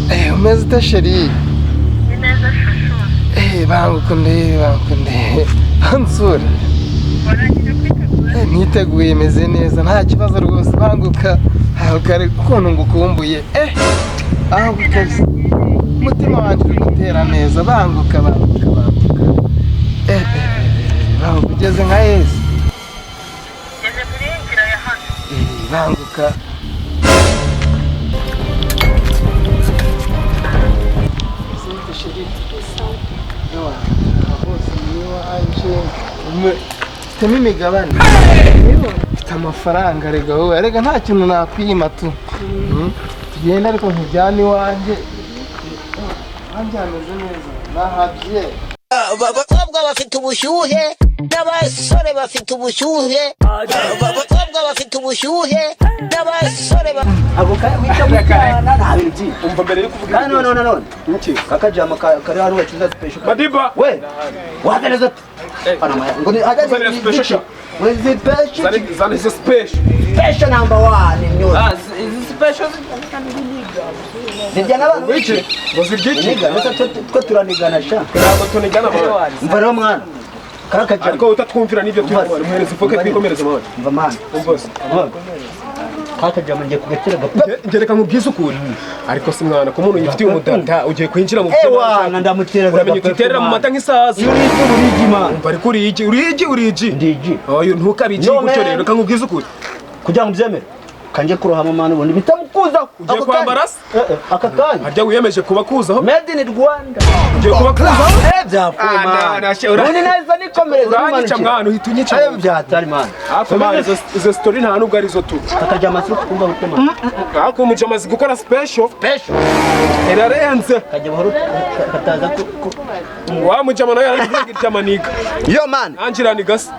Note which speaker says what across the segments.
Speaker 1: Umeze ute, chérie?
Speaker 2: Ni neza, chouchou.
Speaker 1: Banguka ndebe, banguka ndebe, bansure.
Speaker 2: Warangije kwitegura?
Speaker 1: Niteguye, meze neza, nta kibazo rwose. Banguka, banguka ukuntu ngukumbuye. Banguka, umutima wanjye uri gutera neza. Banguka, banguka, banguka. Banguka, ugeze nka Yesu.
Speaker 2: Ngeze muri iyi nzira ya hano.
Speaker 1: Banguka. Ese chérie? Ewa, bose ni iwanje. Mfitemo imigabane, mfite amafaranga. Rega wowe, rega nta kintu nakwima tu. Tugende ariko nkujyane iwanjye. Iwanjye hameze neza, nahabye.
Speaker 3: Abakobwa bafite ubushyuhe n'abasore bafite ubushyuhe. Abakobwa bafite ubushyuhe n'abasore
Speaker 4: Ako wita mutana nta bintu byinshi.
Speaker 5: Umva, mbere yo kuvuga
Speaker 4: Kandi none none
Speaker 5: iki?
Speaker 4: Kakajama kari hano bacuruza special.
Speaker 5: Madiba.
Speaker 4: We wagereza ati ngo ni hajya.
Speaker 5: Zana special sha.
Speaker 4: Ngo ni special.
Speaker 5: Zana, zana izo special.
Speaker 4: Special number one ni
Speaker 6: Ah, izi special.
Speaker 4: Zirya n'abantu.
Speaker 5: Wiki ngo zirya iki?
Speaker 4: Niga ndetse twe turanigana sha.
Speaker 5: Ntabwo tunigana amahoro.
Speaker 4: Umva rero mwana, karakajama.
Speaker 5: Ariko utatwumvira n'ibyo turi
Speaker 4: Umva.
Speaker 5: kubona, muhereza ifoke twikomereze amahoro.
Speaker 4: Umva mwana.
Speaker 5: Umva se.
Speaker 4: Kakajama ngiye kugatera gape.
Speaker 5: Ngereka nkubwize ukuri, ariko si mwana ko umuntu yifitiye umudada ugiye kwinjira mu
Speaker 4: Ewana ndamutera.
Speaker 5: Uramenye utiterera mu mata nk'isazi.
Speaker 4: Iyo urigi urigi man.
Speaker 5: Umva, ariko urigi, urigi, urigi.
Speaker 4: Ndigi.
Speaker 5: Oyo ntukabigi
Speaker 4: Yo,
Speaker 5: gutyo.
Speaker 4: man.
Speaker 5: Rero reka nkubwize ukuri.
Speaker 4: Kugira ngo ubyemere kanje kurohama man, ubundi bitamukuzaho.
Speaker 5: Ugiye
Speaker 4: Ako
Speaker 5: kwambara
Speaker 4: kanya.
Speaker 5: se?
Speaker 4: Aka kanya.
Speaker 5: Harya wiyemeje kuba kuzaho?
Speaker 4: Made in Rwanda.
Speaker 5: Ugiye kuba kuzaho?
Speaker 4: Byapfuye
Speaker 5: Ah,
Speaker 4: man.
Speaker 5: na,
Speaker 4: Ubundi nahise nikomereza.
Speaker 5: Uranyica mwana, uhita unyica.
Speaker 4: Ayo byatari man.
Speaker 5: Ariko man, izo story nta nubwo arizo tu.
Speaker 4: Kakajama si kumva gute man?
Speaker 5: Ariko umujama azi gukora special.
Speaker 4: Special.
Speaker 5: Irarenze.
Speaker 4: Kajya buhoro kataza ku
Speaker 5: Wa mujama nawe yaravuga iryamaniga.
Speaker 4: Yo man.
Speaker 5: Nanjye se?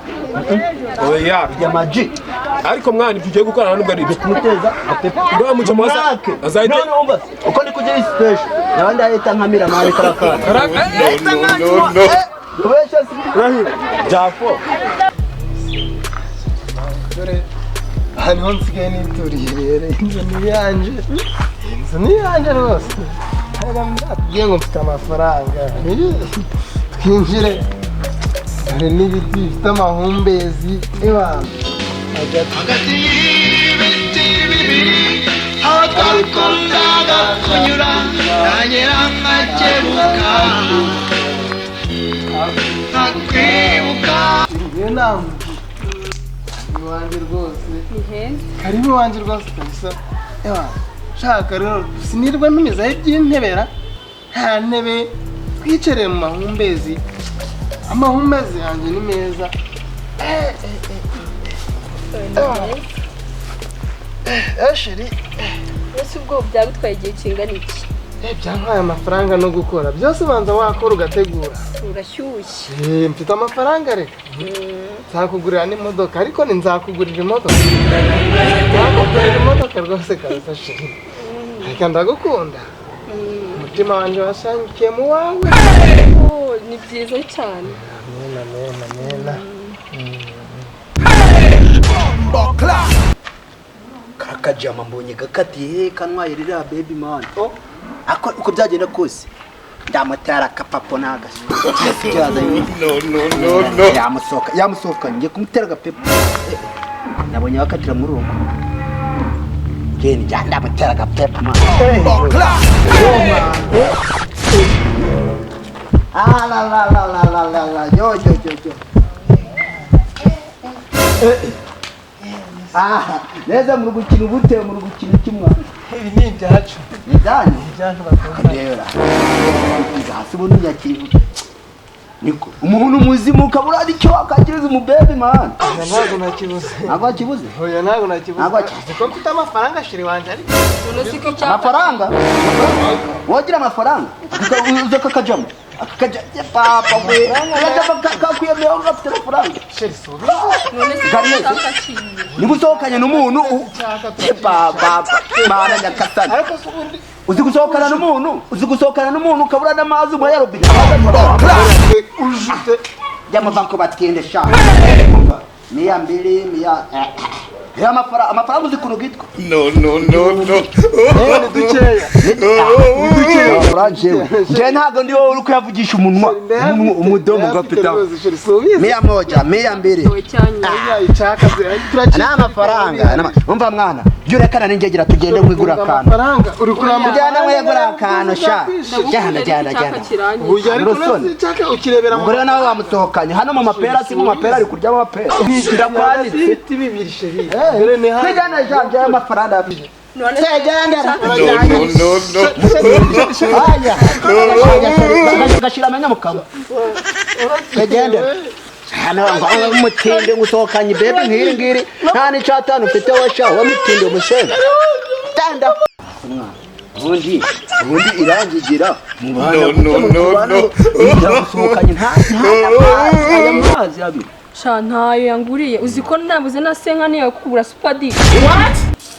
Speaker 5: Oya.
Speaker 4: Ya maji.
Speaker 5: Ariko mwana, ibyo ugiye gukora nta nubwo ari ibyo.
Speaker 4: Kumuteza apepe.
Speaker 5: Uriya mujama
Speaker 4: Mwake.
Speaker 5: azahita
Speaker 4: None umva uko ndi kugira special nabandi ahita nkamira man karakara.
Speaker 5: No, no.
Speaker 4: Ubesha si
Speaker 5: Rahim.
Speaker 4: Byapfuye.
Speaker 1: Dore aha niho nsigaye nituriye rero. Inzu ni iyanjye, inzu ni iyanjye rwose. Ntabwo nakubwiye ngo mfite amafaranga. Twinjire, dore n'ibiti bifite amahumbezi. Ewa, hagati
Speaker 7: y'ibiti bibiri aho twakundaga kunyura, nagera nkakebuka nkakwibuka.
Speaker 1: Iyo nama iwanjye rwose.
Speaker 8: Ni heza.
Speaker 1: Karibu iwanjye rwose kabisa. Ewa, shaka rero sinirwa ntumizaho iby'intebera, nta ntebe, twicereye mu mahumbezi. Amahumbezi yanjye ni meza.
Speaker 8: Ni heza.
Speaker 1: Chérie.
Speaker 8: Ese ubwo byagutwaye igihe kingana iki?
Speaker 1: Byantwaye amafaranga no gukora byose, ubanza wakora ugategura.
Speaker 8: Urashyushye.
Speaker 1: Mfite amafaranga, reka nzakugurira n'imodoka, ariko ni nzakugurira imodoka, nzakugurira imodoka rwose kabisa. Chérie, reka ndagukunda, umutima wanjye wasangikiye mu wawe.
Speaker 8: Oh, ni byiza cyane.
Speaker 1: Amena, amena, amena.
Speaker 4: Karakajama mbonye gakatiye kanwaye ririya baby man. Ako uko byagenda kose ndamutera akapapo n'agasi.
Speaker 7: No, no, no, no.
Speaker 4: Yamusohoka, yamusohoka, ngiye kumutera agapepo. Nabonye bakatira muri urugo genda njya ndamutera agapepo man. Yo man. Ah la la la la la la la, yo yo yo yo. Ah, neza muri gukina ubute, muri gukina iki mwana?
Speaker 1: Ibi ni ibyacu.
Speaker 4: Ni ibyanyu?
Speaker 1: Ibyacu bakunda.
Speaker 4: Ndebera hasi ubundi nyakiri niko umuntu muzima ukabura icyo wakakiriza umubebe man.
Speaker 1: Oya, ntabwo nakibuze.
Speaker 4: Ntabwo wakibuze?
Speaker 1: Oya, ntabwo nakibuze.
Speaker 4: Ntabwo wakibuze.
Speaker 1: Kuko mfite amafaranga, chérie wanjye, ariko
Speaker 8: None se ko icyapa
Speaker 4: Amafaranga wogira amafaranga uza kakajamo akakaja papa we akajama kakwiyemeyeho ngo afite amafaranga.
Speaker 1: Chérie, si ubizi.
Speaker 8: None se ko
Speaker 4: Gariyeri.
Speaker 8: icyapa kiye?
Speaker 4: Niba usohokanye n'umuntu papa mana nyakasani.
Speaker 1: Ariko se ubundi
Speaker 4: Uzi gusohokana n'umuntu, uzi gusohokana n'umuntu ukabura n'amazi umuha ya robine.
Speaker 1: Ujute.
Speaker 4: By'amabanko batinde sha, 200 mia. Ya amafaranga uzi ukuntu bwitwa?
Speaker 7: No, no, no, no.
Speaker 1: Ni dukeya.
Speaker 4: Amafaranga jewe njyewe ntabwo ndi wowe uri kuyavugisha umunwa umudomo ugafite 100, 200.
Speaker 8: Wowe cyane.
Speaker 4: Ni amafaranga. Umva mwana, jya urekana n'ingegera tugende wigura akantu.
Speaker 1: Amafaranga uri kuramba.
Speaker 4: Tujyane wigura akantu sha. Jyana jyana jyana.
Speaker 1: Uyu ariko
Speaker 4: Urusoni.
Speaker 1: n'icyaka ukirebera mu
Speaker 4: Ubwo rero nawe wamusohokanye hano mu mapera, si mu mapera ari kurya amapera. Ndakwanditse.
Speaker 1: ibiti bibiri chéri. Dore ni hano.
Speaker 4: Tujyane janje y'amafaranga.
Speaker 8: None se
Speaker 4: Tugendera.
Speaker 7: No, no, no, no.
Speaker 4: Aya. Gashira amenya mu kanwa. Tugendera. Hano ngo umutinde ngusohokanye bebe nk'iri ngiri nta n'icatanu ufite washa wa mutinde umusenga. Tanda. Ubundi ubundi irangigira mu bana.
Speaker 7: No, no, no, no.
Speaker 4: Gusohokanye nta aya mazi abiri.
Speaker 8: Sha ntayo yanguriye. Uzi ko nabuze na senka niyo kugura supadi.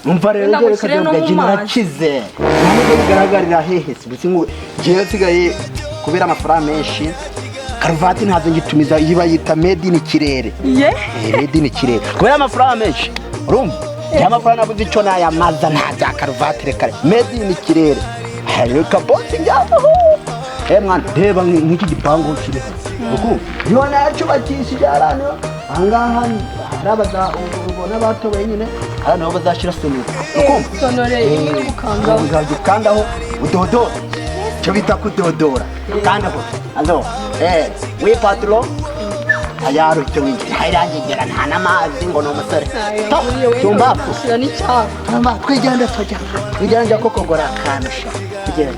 Speaker 4: Umva rero
Speaker 8: Wenda
Speaker 4: njyewe
Speaker 8: ngushyire no
Speaker 4: kadoga
Speaker 8: mu mazi.
Speaker 4: narakize. Nubwo bigaragarira hehe si gusa ngo njyewe nsigaye kubera amafaranga menshi karuvati ntazo ngitumiza, iyi bayita made in kirere.
Speaker 8: Ye?
Speaker 4: Made in kirere kubera amafaranga menshi, urumva njyewe amafaranga nabuze icyo nayamaza, nta bya karuvati, reka made in kirere reka bosi njyaho. Mwana, reba nk'iki gipangu kiri hano uku niho nacyubakishije hariya ahangaha hari abaza ubona batoboye nyine, hariya niho bazashyira sonore, ukumva
Speaker 8: Sonore imwe yo gukangaho.
Speaker 4: uzajya ukandaho udodora, icyo bita kudodora, ukandaho alo wi patro tayari icyo winjira irangigera nta n'amazi ngo ni umusore.
Speaker 8: Ntayo yanguriye wenda
Speaker 4: Tumbafu.
Speaker 8: gushyira n'icyaka.
Speaker 4: Tumba twigende tujya twigende njya kukugura akantu sha tugende.